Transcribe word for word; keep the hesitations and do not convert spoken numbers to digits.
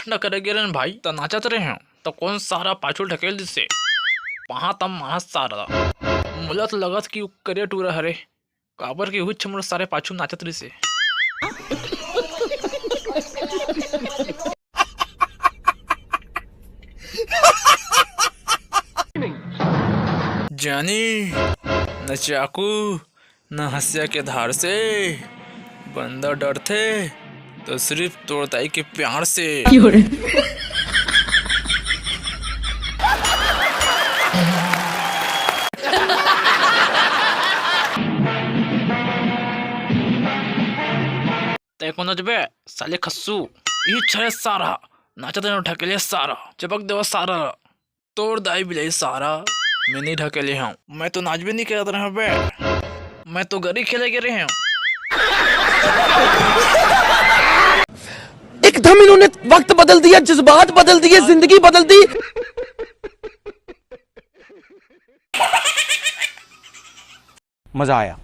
न करे गे रहेन भाई, त नाचत रहे हंव, त कोन सारा पाछू ढकेल दिसे। पहा तम मारा सारा। मोला तो लगत कि उ करिया टूरा हरे, काबर कि उहिच मोर सारे पाछू नाचत रिसे। जानी, न चाकू, न हंसिया के धार से बंदर डरथे, तो सिरिफ तोर दाई के प्यार से। तैं कोन नचबे, साले खस्सू? इही छे सारा, नाचत रहे ढकेले सारा, चपक देवा सारा। तोर दाई बिलाई सारा, मैं नहीं ढकेले हंव। मैं तो नाचबे नहीं करत रहे हंव बे, मैं तो गरी खेले गे रहे हंव। एकदम इन्होंने वक्त बदल दिया, जज्बात बदल दिए, जिंदगी बदल दी। मजा आया।